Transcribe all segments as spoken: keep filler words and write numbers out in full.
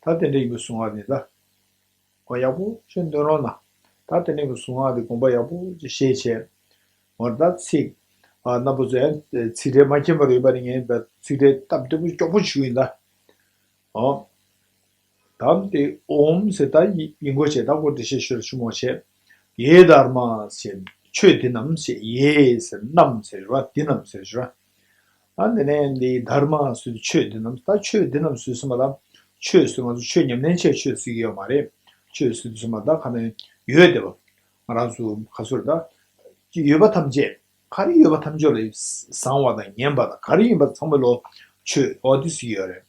ད་དེ་འདྲ་ཡིན་པ་གསུང་བ་ནི་ད། འོ་ཡག་པོ་ཅིག་འདོན་རོགས་གནང་། ད་དེ་འདྲ་ཡིན་པ་གསུང་བ་དེ་དགོངས་པ་ཡག་པོ་ཅིག་བཞེས་བྱས། འོ་ད་ཚིག་ཨ་རྣམ་པ་ཚོ་ཡང་ཚིག་ཕྲད་མ་མཁྱེན་པ་རེད་པ་ནི་ངས་ཚིག་ཕྲད་སྟབས་བདེ་པོ་མགྱོགས་པོ་ཞུ་ཡིན་ད། འོ། དམ་དེ་ཨོམ་ཟེར་ད་ཡི་ཡིན་གོ་བྱས་ད་གོ་འགྲེལ་བཤད་ཤོད་ཆུ་མོ་བྱས། ཡེ་དྷརྨ་ཟེར་ཆོས་འདི་རྣམས་ཟེར་ཡེ་ཟེར་རྣམས་ཟེར་ར་འདི་རྣམས་ཟེར་ར། ཨ་ནི་ནས་འདི་དྷརྨ་ཟེར་ཆོས་འདི་རྣམས་ད་ཆོས་འདི་རྣམས་ཟེར་སོང་བ་ལ་ཆོས་ཟེར་ང་ཚོ་ཆོས་ཉམས་ལེན་བྱས་ཆོས་ཟེར་གྱི་ཡོད་མ་རེད། ཆོས་ཟེར་དུས་ཙམ་པ་ད་ག་ནས་ཡོད་བསྡད་པ། ང་རང་ཚོ་ག་ཚོད་རེད་ད། ཡོད་པ་ཐམས་ཅད། ག་རེ་ཡོད་པ་ཐམས་ཅད་ལ་བཟང་བ་དང་ངན་པ་དང་ག་རེ་ཡིན་པ་ཚང་མ་ལོ་ཆོས་འོ་དེ་ཟེར་གྱི་ཡོད་རེད།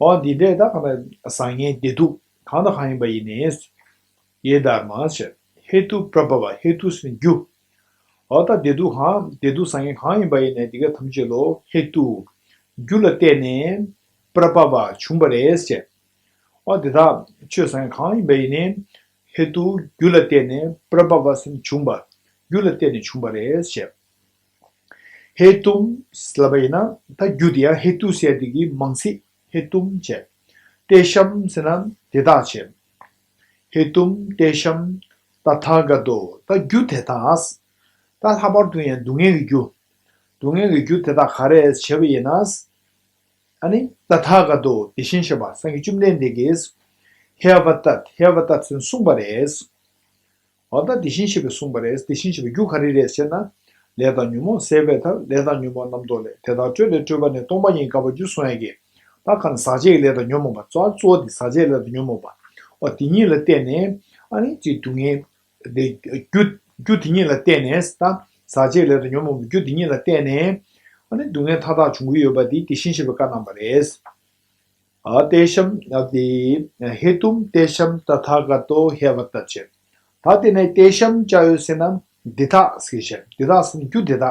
འོ་འདི་འདྲས་ད་ག་ནས་བཟང་ངན་བདེ་སྡུག་གང་དང་གང་ཡིན་པ་ཡིན་ནའི། ཡེ་དྷརྨ་ཟེར། ཧེ་ཏུ་པྲ་བྷ་བ། ཧེ་ཏུ་ཟེར་ན་རྒྱུ། འོ་ད་བདེ་སྡུག་གང་བདེ་སྡུག་བཟང་ངན་གང་ཡིན་པ་ཡིན་ནའི་དེ་ག་ཐམས་ཅད་ལོ་ཧེ་ཏུ། རྒྱུ་ལ་བརྟེན་ནས་པྲ་བྷ་བ་བྱུང་བ་རེད་ཟེར། འོ་དེ་དག་ཆོས་བཟང་ངན་གང་ཡིན་པ་ཡིན་ནའི་ཧེ་ཏུ་རྒྱུ་ལ་བརྟེན་ནས་པྲ་བྷ་བ་ཟེར་ན་བྱུང་བ། རྒྱུ་ལ་བརྟེན་ནས་བྱུང་བ་རེད་ཟེར། ཧེ་ཏུ་ལབ་པ་ཡིན་ན་ད་རྒྱུ་དེ་ཡང་ཧེ་ཏུ་ཟེར་དེ་གི་མང་ཚིག་ཧེ་ཏུ་བྱས། ཏེ་ཤམ་ཟེར་ན་དེ་དག་བྱས། ཧེ་ཏུ་ཏེ་ཤམ་ཏ་ཐཱ་ག་ཏོ། ད་རྒྱུ་དེ་དག་ད་ལྷག་པར་དུ་ཡང་སྡུག་བསྔལ་གྱི་རྒྱུ། སྡུག་བསྔལ་གྱི་རྒྱུ་དེ་དག་ག་རེ་བྱས་པ་ཡིན་ན། ཨ་ནི་ཏ་ཐཱ་ག་ཏོ་དེ་བཞིན་གཤེགས་པ་སངས་རྒྱས་བཅོམ་ལྡན་འདས་ཀྱིས་ཧེ་བ་ཏད། ཧེ་བ་ཏད་ཟེར་གསུངས་པ་རེད། འོ་ད་དེ་བཞིན་གཤེགས་པས་གསུངས་པ་རེད། དེ་བཞིན་གཤེགས་པའི་རྒྱུ་ག་རེ་རེད་ཟེར་ན། ལས་དང་ཉོན་མོངས་ཟད་པའི་ཐབས། ལས་དང་ཉོན་མོངས་རྣམ་རྟོག་ལས། དེ་དག་སྤྲོས་ལས་སྤྲོས་པ་ནི། སྟོང་པ་ཉིད་དགག་པའི་རྒྱུ་གསུངས་ཡ་གི། ད་ག་ནི་ཟག་བཅས་ཀྱི་ལས་དང་ཉོན་མོངས་པ་གཙོ་གཙོ་བོ་དེ་ཟག་བཅས་ལས་དང་ཉོན་མོངས་པ། འོ་དེ་གཉིས་ལ་བརྟེན་ནས་ཨ་ནི་ཅིག་སྡུག་བསྔལ། དེ་རྒྱུ་རྒྱུ་དེ་གཉིས་ལ་བརྟེན་ནས་ད་ཟག་བཅས་ལས་དང་ཉོན་མོངས་པའི་རྒྱུ་དེ་གཉིས་ལ་བརྟེན་ནས་ཨ་ནི་སྡུག་བསྔལ་མཐའ་དག་འབྱུང་གི་ཡོད་པ་དེ་དེ་བཞིན་གཤེགས་པས་བཀའ་གནང་བ་རེད། ཨ་ཏེ་ཤམ་ཨ་ཏེ་ཧེ་ཏུ་ཏེ་ཤམ་ཏ་ཐཱ་ག་ཏོ་ཧེ་བ་ཏད་ཅེས། ད་དེ་ནས་ཏེ་ཤམ་ཅ་ཡོད་ཟེར་ན་འདི་དག་ཟེར་བཤད། འདི་དག་ཟེར་ན་རྒྱུ་འདི་དག་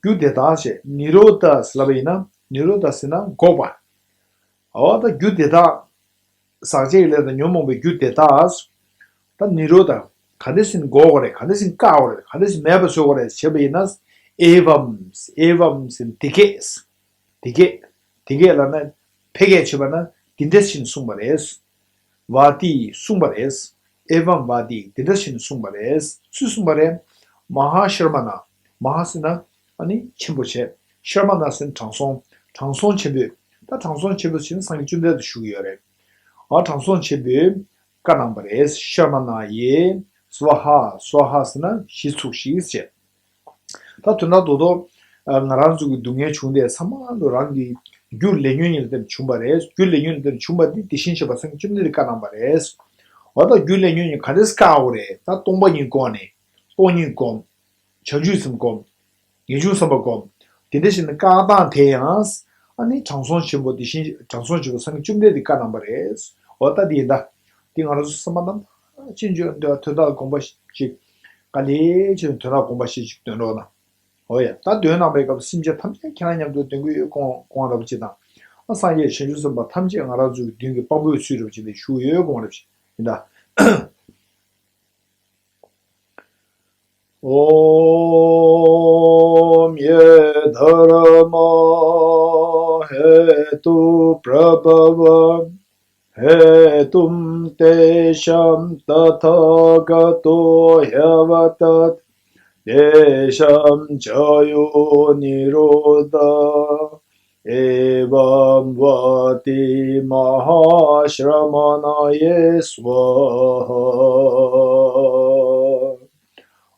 རྒྱུ་འདི་དག་ཞེས་ནི་རོ་དྷ་ཟེར་ལབ་པ་ཡིན་ན་ནི་རོ་དྷ་ཟེར་ན་འགོག་པ། འོ་ད་རྒྱུ་འདི་དག་ཟག་བཅས་ཀྱི་ལས་དང་ཉོན་མོངས་པའི་རྒྱུ་དེ་དག་ད་ནི་རོ་དྷ་ག་འདྲ་ཟེར་ན་འགོག་དགོས་རེད། ག་འདྲ་ཟེར་ན་བཀག་དགོས་རེད། ག་འདྲ་ཟེར་ན་མེད་པ་བཟོ་དགོས་རེད་ཞེས་པ་ཡིན་ན། ཨེ་བམ། ཨེ་བམ་ཟེར་ན་དེ་སྐད། དེ་སྐད། དེ་སྐད་ལབ་ན་ཕལ་སྐད་བྱས་པ་ན་འདི་འདྲ་ཞིག་གསུངས་པ་རེད། བ་ཏི་གསུངས་པ་རེད། ཨེ་བམ་བ་ཏི་འདི་འདྲ་ཞིག་གསུངས་པ་རེད། སུས་གསུངས་པ་རེད། མ་ཧཱ་ཤྲ་མ་ན། མ་ཧཱ་ཟེར་ན་ཨ་ནི་ཆེན་པོ་བྱས། ཤྲ་མ་ན་ཟེར་ན་དྲང་སྲོང་། དྲང་སྲོང་ཆེན་པོས། ད་དྲང་སྲོང་ཆེན་པོ་ཟེར་ན་སངས་རྒྱས་བཅོམ་ལྡན་འདས་ཞུ་གི་ཡོད་རེད། ཨ་དྲང་སྲོང་ཆེན་པོས་བཀའ་གནང་བ་རེད། ཤྲ་མ་ན་ཡེ་སྭཱ་ཧཱ། སྭཱ་ཧཱ་ཟེར་ན་གཞི་ཚུགས་ཤིག་ཅེས། ད་དོན་དག་རྡོག་རྡོག་ང་རང་ཚོ་གི་སྡུག་བསྔལ་བྱུང་དེ་ཚང་མ་ལོ་རང་གི་རྒྱུ་ལས་ཉོན་གཉིས་ལ་བརྟེན་ནས་བྱུང་བ་རེད། རྒྱུ་ལས་ཉོན་ལ་བརྟེན་ནས་བྱུང་བ་འདི་དེ་བཞིན་གཤེགས་པ་སངས་རྒྱས་བཅོམ་ལྡན་འདས་ཀྱིས་བཀའ་གནང་བ་རེད། འོ་ད་རྒྱུ་ལས་ཉོན་གཉིས་ག་འདྲས་བཀག་དགོས་རེད། ད་སྟོང་པ་ཉིད་བཀག་ནས་སྟོང་ཉིད་བསྒོམ། བྱང་ཆུབ་སེམས་བསྒོམ། ངེས་འབྱུང་བསམ་པ་བསྒོམ། དེ་འདྲ་ཞིག་ནི་བཀག་སྟངས་དེ་ཡང་ཨ་ནི་དྲང་སྲོང་ཆེན་པོ་དེ་བཞིན་དྲང་སྲོང་ཆེན་པོ་སངས་རྒྱས་བཅོམ་ལྡན་འདས་ཀྱིས་བཀའ་གནང་བ་རེད། འོ་ད་དེ་ཡིན་ད། དེ་ང་རང་ཚོ་བསམ་པ་རྣམ་དག་ཅིག་འཇོག་འདོད་དོན་དག་དགོངས་པ་ཞིག་དཀའ་ལས་ཆེ་ན་དོན་དག་དགོངས་པ་ཞིག་ཅིག་འདོན་རོགས་གནང་། འོ་ཡ་ད་འདོན་གནང་པའི་སྐབས་སེམས་ཅན་ཐམས་ཅད་ཁྱེད་རང་མཉམ་དུ་འདོན་གྱི་ཡོད་དགོངས་དགོངས་རབ་ཅིག་དང་། ཨ་སངས་རྒྱས་བྱང་ཆུབ་སེམས་དཔའ་ཐམས་ཅད་ང་རང་ཚོའི་མདུན་གྱི་དཔང་པོའི་ཚུལ་རབ་ཅིག་ལ་བཞུགས་ཡོད་དགོངས་རབ་ཅིག་ཡིན་ད། ॐ ये धर्मा हेतुप्रभव हेतुं तेषां तथागतो ह्यवदत्। तेषां च यो निरोध एवं वाति महाश्रमणये स्वाहा।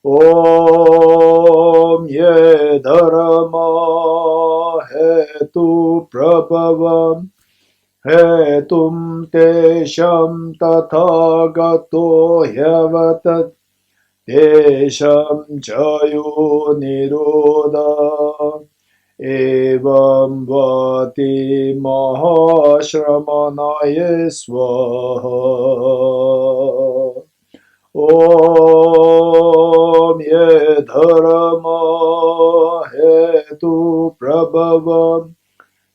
ॐ ये धर्मा हेतुप्रभव हेतुं तेषां तथागतो ह्यवदत्। तेषां च यो निरोध एवं वाति महाश्रमणये स्वाहा। ॐ ये धर्मा हेतुप्रभव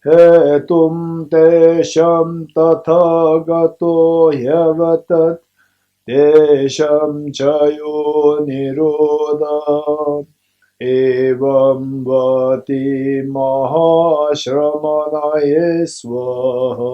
हेतुं तेषां तथागतो ह्यवदत्। तेषां च यो निरोध एवं वाति महाश्रमणये स्वाहा।